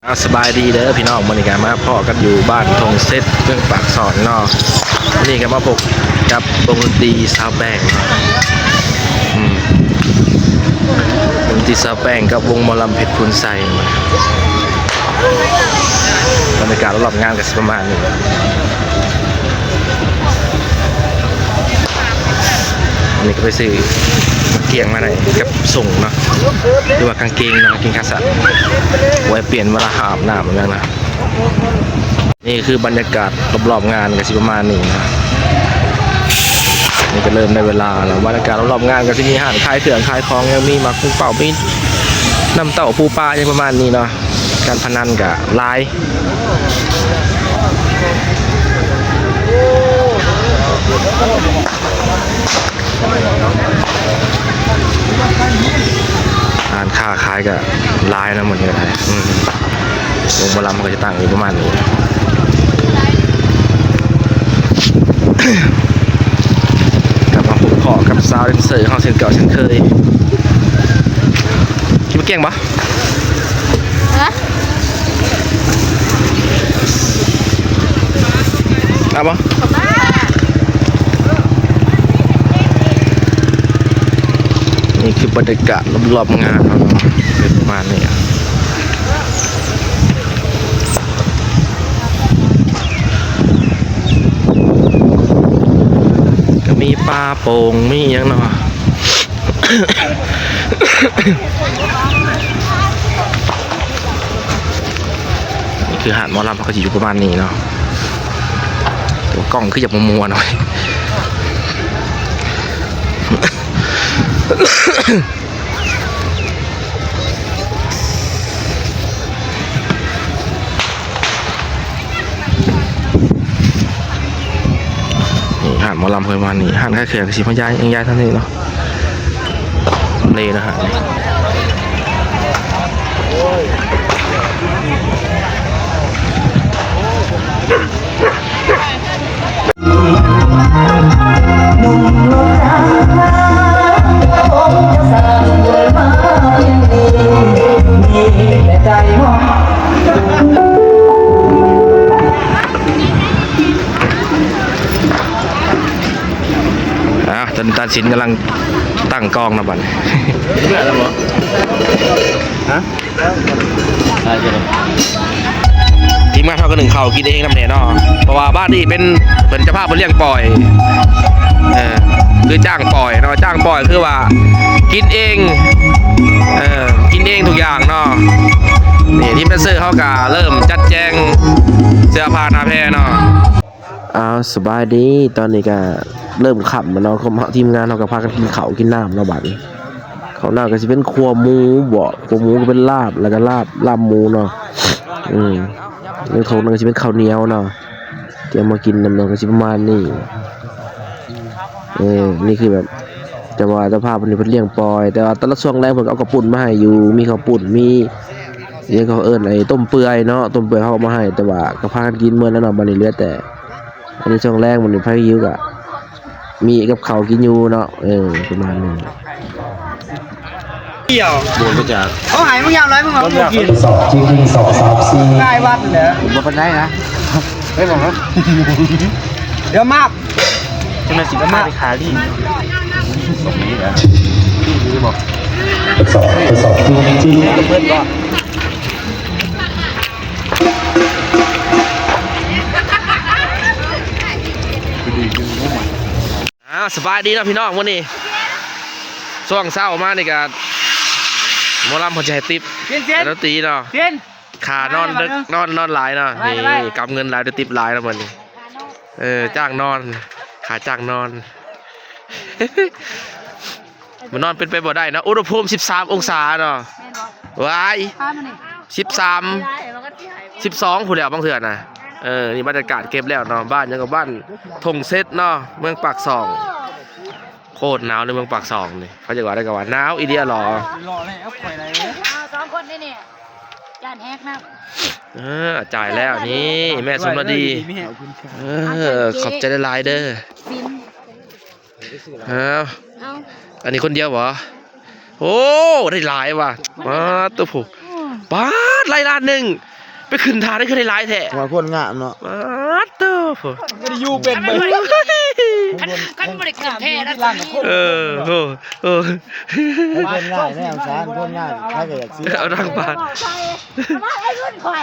ອ່າ ສະບາຍດີເດີພີ່ນ້ອງ, ມື້ນີ້ກໍມາພໍ້ກັນຢູ່ບ້ານທົ່ງເຊັດ ເມືອງປາກຊ່ອງເນາະ. ມື້ນີ້ກໍມາພົບກັບວົງດົນຕີຊາວແປ້ງເນາະ. ອືມ ວົງດົນຕີຊາວແປ້ງກັບວົງໝໍລຳເພັດພູນໄຊ. ບັນຍາກາດລອບໆງານກໍຊິປະມານນີ້. ອັນນີ້ກໍໄປຊື້ໝາກກ້ຽງມາໄດ້ກັບສົ້ງເນາະ ຫຼືວ່າກາງເກງເນາະ, ກາງເກງຂາສັ້ນ ໄວ້ປ່ຽນເວລາອາບນ້ຳຫຍັງນະ. ນີ້ຄືບັນຍາກາດລອບໆງານກໍຊິປະມານນີ້ນະ. ນີ້ກໍເລີ່ມໄດ້ເວລາແລ້ວ. ບັນຍາກາດລອບໆງານກໍຊິມີຮ້ານຂາຍເຄື່ອງຂາຍຂອງ, ຍັງມີໝາກຄຸງເປົ້າ, ມີນ້ຳເຕົ້າ ປູປາ ຫຍັງປະມານນີ້ເນາະ. ການພະນັນກະຫຼາຍ. ຮ້ານຄ້າຂາຍກະຫຼາຍນະມື້ນີ້ກະໄດ້. ອືມ ວົງໝໍລຳເຂົາກໍຈະຕັ້ງຢູ່ປະມານນີ້. ກັບມາພົບພໍ້ກັບສາວແດນເຊີເຮົາເຊັ່ນເກົ່າເຊັ່ນເຄີຍ. ກິນໝາກກ້ຽງບໍ່? ຮະ? ເອົາບໍ່? ນີ້ຄືບັນຍາກາດລອບໆງານເນາະ ເປັນປະມານນີ້. ກໍມີປາໂປ່ງ ມີຫຍັງເນາະ. ນີ້ຄືຮ້ານໝໍລຳ ເຂົາກໍຊິຢູ່ປະມານນີ້ເນາະ. ໂອ້ ກ້ອງຄືຢາກມົວໆໜ້ອຍ. ນີ້ຮ້ານໝໍລຳເພິ່ນວ່ານີ້ ຮ້ານຂາຍເຄື່ອງຊິມາຍ້າຍ ຍັງຍ້າຍທາງນີ້ເນາະ ເລນະຮະ. ອ່າ ຕອນນີ້ຕາສິນກຳລັງຕັ້ງກ້ອງນະບັດນີ້. ຮະ? ທີມງານເຮົາກໍໜຶ້ງເຂົ້າກິນເອງນຳແດ່ເນາະ ເພາະວ່າບ້ານນີ້ເປັນ ເພິ່ນເຈົ້າພາບເພິ່ນລ້ຽງປ່ອຍ ເອີ ຄືຈ້າງປ່ອຍເນາະ. ຈ້າງປ່ອຍຄືວ່າກິນເອງ ເອີ ກິນເອງທຸກຢ່າງເນາະ. ນີ້ທີມແດນເຊີເຮົາກໍເລີ່ມຈັດແຈງເສື້ອຜ້າໜ້າແພເນາະ. ອ້າວ ສະບາຍດີ. ຕອນນີ້ກະເລີ່ມຄ່ຳແລ້ວເນາະ, ພວກເຮົາ ທີມງານເຮົາກະພາກັນກິນເຂົ້າກິນນ້ຳເນາະ. ບາດນີ້ເຂົ້າໜ້າກະຊິເປັນຂົ້ວໝູບໍ, ຂົ້ວໝູກະເປັນລາບ ແລ້ວກະລາບ ລາບໝູເນາະ. ອືມ ໃນຖົງນັ້ນກະຊິເປັນເຂົ້າໜຽວເນາະ ທີ່ເອົາມາກິນນຳເນາະ, ກະຊິປະມານນີ້. ເອີ ນີ້ຄືແບບ ແຕ່ວ່າເຈົ້າພາບເພິ່ນນີ້ເພິ່ນລ້ຽງປ່ອຍ, ແຕ່ວ່າແຕ່ລະຊ່ວງແລງເພິ່ນກະເອົາເຂົ້າປຸ້ນມາໃຫ້ຢູ່, ມີເຂົ້າປຸ້ນ ມີ ຫຍັງເຂົາເອີ້ນ ໄອ້ຕົ້ມເປື່ອຍເນາະ, ຕົ້ມເປື່ອຍເຂົາເອົາມາໃຫ້ ແຕ່ວ່າກະພາກັນກິນໝົດແລ້ວເນາະ. ບາດນີ້ເຫຼືອແຕ່ ອັນນີ້ຊ່ວງແລງ ບາດນີ້ໃຜຫິວກະມີກັບເຂົ້າກິນຢູ່ເນາະ. ເອີ ປະມານນີ້. ດຽວ ບໍ່ຮູ້ຈັກ ເຂົາໃຫ້ມຶງຍາມໃດ ມຶງເອົາບໍ່ກິນ. ສອງ ຈິງ ສອງ ສາມ ສີ່ ຫຼາຍວັນແລ້ວ ບໍ່ປານໃດນະ. ເຮີ້ຍ ບໍ່ ດຽວມາ ຈັ່ງໃດຊິມາໄປຂາລີ້ ສອງ ທດສອບ ຈິງ ຈິງ ອ້າວ ສະບາຍດີເນາະພີ່ນ້ອງ. ມື້ນີ້ຊ່ວງເຊົ້າມານີ້ກະໝໍລຳເພິ່ນຊິໃຫ້ຕິບ ເປັນ ເປັນ ແຕ່ດົນຕີເນາະ. ຄ່ານອນດຶກ ນອນ ນອນຫຼາຍເນາະ. ນີ້ ກຳເງິນຫຼາຍ ໄດ້ຕິບຫຼາຍເນາະມື້ນີ້. ເອີ ຈ້າງນອນ ຄ່າຈ້າງນອນ. ມານອນເປັນໄປບໍ່ໄດ້ເນາະ ອຸນຫະພູມສິບສາມອົງສາເນາະ. ແມ່ນບໍ່? ວ້າຍ ສິບສາມ ສິບສອງພຸ້ນແຫຼະບາງເທື່ອນະ. ເອີ ນີ້ບັນຍາກາດເກັບແລ້ວເນາະ. ບ້ານຫຍັງກໍ ບ້ານທົ່ງເຊັດເນາະ ເມືອງປາກຊ່ອງ. ໂຄດໜາວໃນເມືອງປາກຊ່ອງນີ້ ເຂົາເຈົ້າວ່າໄດ້ກໍວ່າໜາວອີ່ຫຼີຫຼໍ. ເອົາສອງຄົນນີ້ ຢ້ານແຮກນຳ. ເອີ ຈ່າຍແລ້ວນີ້ ແມ່ສົມນາດີ. ເອີ ຂອບໃຈຫຼາຍໆເດີ. ເອົາ ອັນນີ້ຄົນດຽວບໍ່? ໂອ້ ໄດ້ຫຼາຍວ່ະ. ປາດໂທ້ ປາດ ໄລ່ລ້ານໜຶ່ງ ໄປຂຶ້ນທ່າໄດ້ຄືໄດ້ຫຼາຍແທ້. ວ່າຄົນງາມເນາະ. ປາດໂທ້ ບໍ່ໄດ້ຢູ່ເປັນເບິ່ງ. ຄັນ ຄັນບໍ່ໄດ້ຂຶ້ນແທ້ລະ ເອີ ໂອ້ ໂອ້ ຄົນງາມແນວຊັ້ນ ຄົນງາມໃຜກໍຢາກຊື້ ເອົາທາງບ້ານ ເອົາມາໃຫ້ເງິນຂ້ອຍ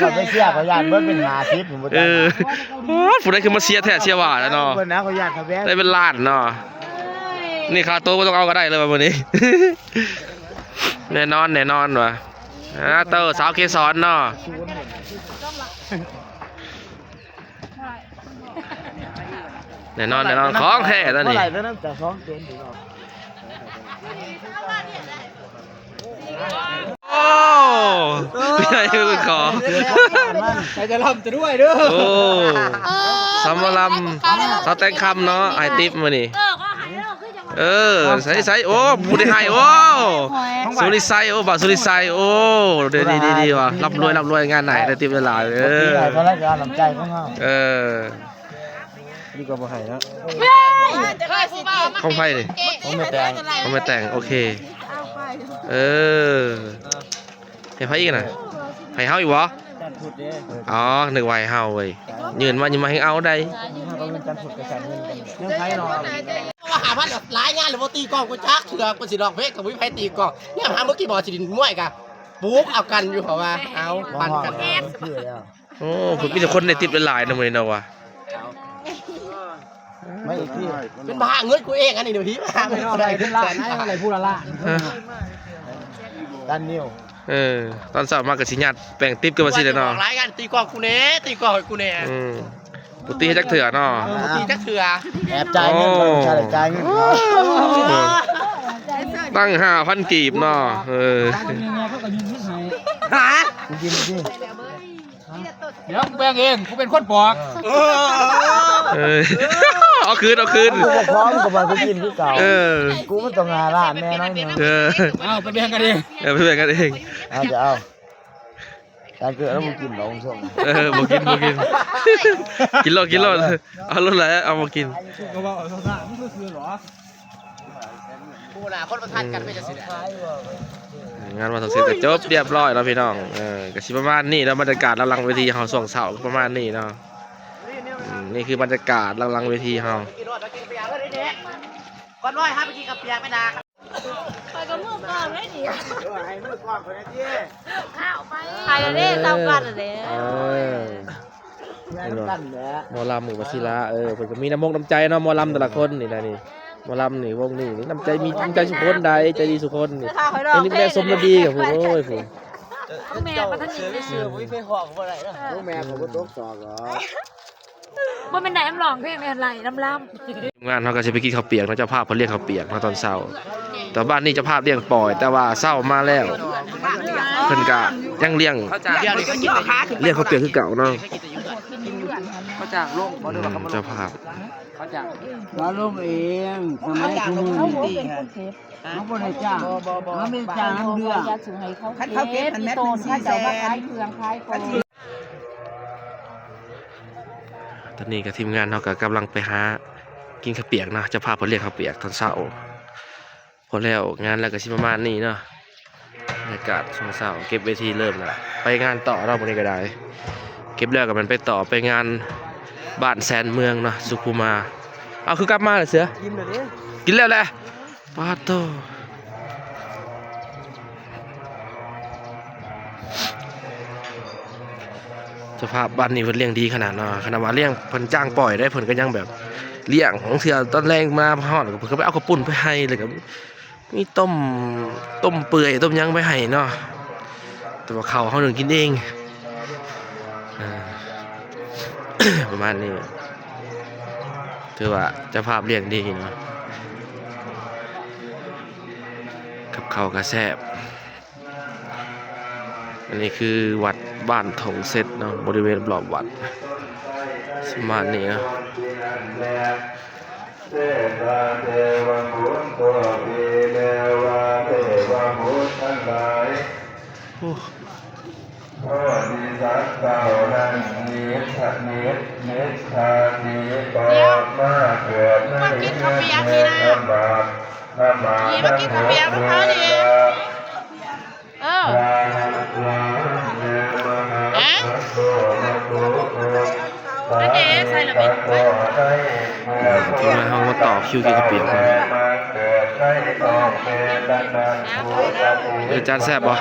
ຂ້ອຍໄປເຊຍ ຂ້ອຍຢ້ານເບິດເປັນຫ້າສິບ ເອີ ໂອ້ ຜູ້ໃດຄືມາເຊຍແທ້ເຊຍວ່າແລ້ວເນາະ ເພິ່ນນະ ຂ້ອຍຢ້ານເຂົາແບງ ໄດ້ເປັນລ້ານເນາະ. ນີ້ຄ່າໂຕບໍ່ຕ້ອງເອົາກໍໄດ້ເລີຍວ່າມື້ນີ້ ແນ່ນອນ ແນ່ນອນວ່າ ອ່າ ໂຕສາວເກສອນເນາະ ແນ່ນອນ ແນ່ນອນ ຂອງແທ້ຕົວນີ້. ໂອ້ ໃຫຍ່ຂຶ້ນຂໍ ໃຜຈະລ່ຳຈະລວຍເດີ. ໂອ້ ສາວໝໍລຳ ສາວແຕງຄຳເນາະ ໃຫ້ຕິບມື້ນີ້. ເອີ ໃສໆ ໂອ້ ຜູ້ໄດ້ໃຫ້ ໂອ້ ສຸລິໄຊ ໂອ້ ບ່າວສຸລິໄຊ ໂອ້ ດີໆໆວ່າ ລ່ຳລວຍ ລ່ຳລວຍ ງານໃດໄດ້ຕິບຫຼາຍໆ ເອີ ເອີ ນີ້ກໍບໍ່ໃຫ້ເນາະ. ຂອງໃຜນີ້? ຂອງແມ່ແຕງ ຂອງແມ່ແຕງ ໂອເຄ ເອີ ໃຫ້ໃຜອີກນະ? ໃຫ້ເຮົາອີກບໍ່? ອໍ ນຶກວ່າໃຫ້ເຮົາເວີຍ ຍື່ນມາ ຍື່ນມາແຮງເອົາໄດ໋. ວ່າຫ້າພັນຫຼາຍງານແລ້ວບໍ່ຕີກ້ອງ ບໍ່ຈັກເທື່ອ ກວ່າຊິຮ້ອງເພງກໍບໍ່ມີໃຜຕີກ້ອງ ຍາມຫາມື້ກີ້ບອດຊິຫຼິ້ນມວຍກະປຸກເອົາກັນຢູ່ ເພາະວ່າເອົາປັນກັນ. ໂອ້ ຄືມີແຕ່ຄົນໄດ້ຕິບຫຼາຍໆນະມື້ນີ້ເນາະວ່າ. ມາອີກທີ ເປັນບ້າເງິນກູເອງອັນນີ້ ດຽວພີ່ ໄດ້ເປັນລ້ານ ໄດ້ຜູ້ລະລ້ານ. ຮະ ຕັນນິວ ເອີ ຕອນເຊົ້າມາກໍຊິຍາດແປ້ງຕິບກັນວ່າຊີ້ແຫຼະເນາະ. ຫຼາຍງານຕີກ້ອງກູແດ່ ຕີກ້ອງໃຫ້ກູແດ່. ອືມ ບໍ່ຕີໃຫ້ຈັກເທື່ອເນາະ. ເອີ ບໍ່ຕີຈັກເທື່ອ ແອບຈ່າຍເງິນ ໂອ້ ເຂົາ ຄ່າຈ່າຍເງິນເຂົາ ຕັ້ງຫ້າພັນກີບເນາະ. ເອີ ຮະ ກູກິນ ກູກິນ. ດຽວກູແບ່ງເອງ ກູເປັນຄົນປອກ. ເອີ ເອີ ເອົາຄືນ ເອົາຄືນ ກູບໍ່ພ້ອມກໍບໍ່ໃຫ້ກູກິນຄືເກົ່າ. ເອີ ກູມັນຕ້ອງຫ້າລ້ານແນ່ນອນ. ເອີ ເອົາໄປແບ່ງກັນເອງ ເອີ ໄປແບ່ງກັນເອງ. ເອົາ ຈະເອົາ ການເກີດແລ້ວບໍ່ກິນດອກຊົງ. ເອີ ບໍ່ກິນ ບໍ່ກິນ ກິນໂລດ ກິນໂລດ ເອົາໂລດແຫຼະ ເອົາບໍ່ກິນ. ກູກໍເວົ້າເອົາຊະຊະ ມັນຄືໆ ຫວາ ຜູ້ລະຄົນບໍ່ທັນກັນເປັນຈັ່ງຊີ້ແຫຼະ. ງານວັດສົງເສັດກໍຈົບຮຽບຮ້ອຍແລ້ວພີ່ນ້ອງ. ເອີ ກໍຊິປະມານນີ້ເນາະ ບັນຍາກາດຫຼັງເວທີເຮົາຊ່ວງເຊົ້າປະມານນີ້ເນາະ. ອືມ ນີ້ຄືບັນຍາກາດຫຼັງເວທີເຮົາ. ກ່ອນໜ້ອຍຫາໄປກິນກາເຟໄປນາ. ຂ້ອຍກໍມືກອງໄດ້ນີ້ ເອີ ໃຫ້ມືກອງຂ້ອຍແດ່ຕິ. ຂ້າວໄປ ໄປແລ້ວເດ້ ເຊົາກັນແລ້ວ. ເອີ ເຫັນບໍ່ ໝໍລຳກັບວະຊິລະ ເອີ ເພິ່ນກໍມີນ້ຳມົກນ້ຳໃຈເນາະ ໝໍລຳແຕ່ລະຄົນນີ້ນະ. ນີ້ໝໍລຳນີ້ ວົງນີ້ ນີ້ນ້ຳໃຈ ມີນ້ຳໃຈສູ່ຄົນໃດ໋ ໃຈດີສູ່ຄົນນີ້. ອັນນີ້ແມ່ສົມລະດີກັບຜູ້ ໂອ້ຍ ຜູ້ ແມ່ບໍ່ທັນມີແມ່ ບໍ່ມີໃຜຮ້ອງກໍບໍ່ໄດ້ເນາະ. ແມ່ກໍບໍ່ຕົກສອກດອກ ບໍ່ແມ່ນໄດ້ນຳຮ້ອງເພງ ແມ່ນໄດ້ນຳລຳ. ທີມງານເຮົາກໍຊິໄປກິນເຂົ້າປຽກເນາະ ເຈົ້າພາບເພິ່ນລ້ຽງເຂົ້າປຽກເນາະຕອນເຊົ້າ. ແຕ່ບ້ານນີ້ເຈົ້າພາບລ້ຽງປ່ອຍ ແຕ່ວ່າເຊົ້າມາແລ້ວ ເພິ່ນກະຍັງລ້ຽງ ລ້ຽງເຂົ້າປຽກຄືເກົ່າເນາະ. ເຂົາຈ້າງລົງບໍ່ ຫຼືວ່າເຂົາບໍ່ລົງ? ເຈົ້າພາບ ເຂົາຈ້າງ ເຂົາລົງເອງ. ສະໄໝຄູ່ມື້ນີ້ ເຮົາບໍ່ໄດ້ຈ້າງ ບໍ່ ບໍ່ ບໍ່ ເຮົາມີແຕ່ຈ່າງນຳເດືອນ. ຄັນເຂົາເກັບຫັ້ນແມັດໜຶ່ງສີ່ແສນ. ຕອນນີ້ກໍທີມງານເຮົາກໍກຳລັງໄປຫາກິນເຂົ້າປຽກເນາະ ເຈົ້າພາບເພິ່ນລ້ຽງເຂົ້າປຽກຕອນເຊົ້າ. ພໍແລ້ວງານແລ້ວກໍຊິປະມານນີ້ເນາະ ບັນຍາກາດຊ່ວງເຊົ້າ. ເກັບເວທີເລີ່ມແລ້ວ ໄປງານຕໍ່ເນາະ ມື້ນີ້ກໍໄດ້ ເກັບແລ້ວກໍແມ່ນໄປຕໍ່ ໄປງານບ້ານແສນເມືອງເນາະ ສຸຂຸມາ. ເອົາ ຄືກັບມາແລ້ວເສືອ? ກິນແລ້ວເດ້ ກິນແລ້ວແຫຼະ. ປາດໂທ້ ເຈົ້າພາບບ້ານນີ້ເພິ່ນລ້ຽງດີຂະໜາດເນາະ. ຂະໜາດວ່າລ້ຽງເພິ່ນຈ້າງປ່ອຍໄດ້ ເພິ່ນກໍຍັງແບບລ້ຽງ. ບາງເທື່ອຕອນແລງມາຮອດ ເພິ່ນກໍໄປເອົາເຂົ້າປຸ້ນໄປໃຫ້ ແລ້ວກໍມີຕົ້ມ ຕົ້ມເປື່ອຍ ຕົ້ມຫຍັງໄປໃຫ້ເນາະ. ແຕ່ວ່າເຂົ້າເຮົາໜຶ້ງກິນເອງ ເອີ ປະມານນີ້ ຖືວ່າເຈົ້າພາບລ້ຽງດີເນາະ. ກັບເຂົ້າກໍແຊບ. ອັນນີ້ຄືວັດບ້ານທົ່ງເຊັດເນາະ ບໍລິເວນລອບວັດ ປະມານນີ້ເນາະ. ໂອ້ ໂພທິສັດເກົ້ານັ້ນ ນິດທະ ນິດ ນິດທາທິບອກມາເກີດໃນເຮືອນແມ່ນອຳມາດ ອຳມາດທັງຫົກເມືອງ. ເອີ ພະນະລາຫະ ເອີ ທີມງານເຮົາມາຕໍ່ຄິວກິນເຂົ້າປຽກກ່ອນ. ເອີ ຈານແຊບບໍ່?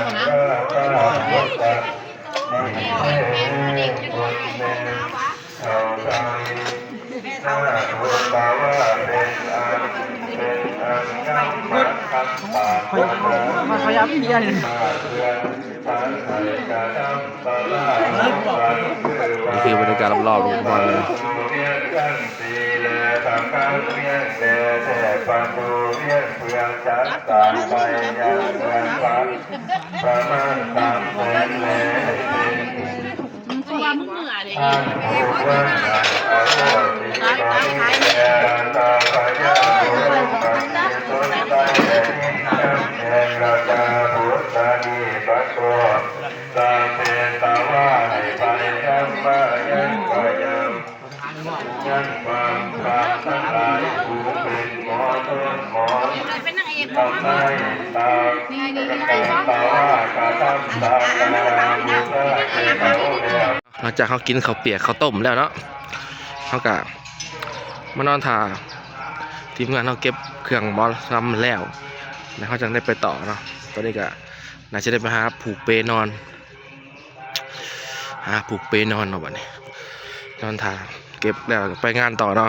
ນີ້ຄືບັນຍາກາດລອບໆທຸກຄົນເລີຍ. ຫຼັງຈາກເຮົາກິນເຂົ້າປຽກເຂົ້າຕົ້ມແລ້ວເນາະ ເຮົາກະມານອນຖ້າທີມງານເຮົາເກັບເຄື່ອງໝໍລຳແລ້ວ ແລ້ວເຮົາຈັ່ງໄດ້ໄປຕໍ່ເນາະ. ຕອນນີ້ກະໜ້າຈະໄດ້ໄປຫາຜູກເປນອນ ຫາຜູກເປນອນເນາະບັດນີ້. ນອນຖ້າເກັບແລ້ວກະໄປງານຕໍ່ເນາະ.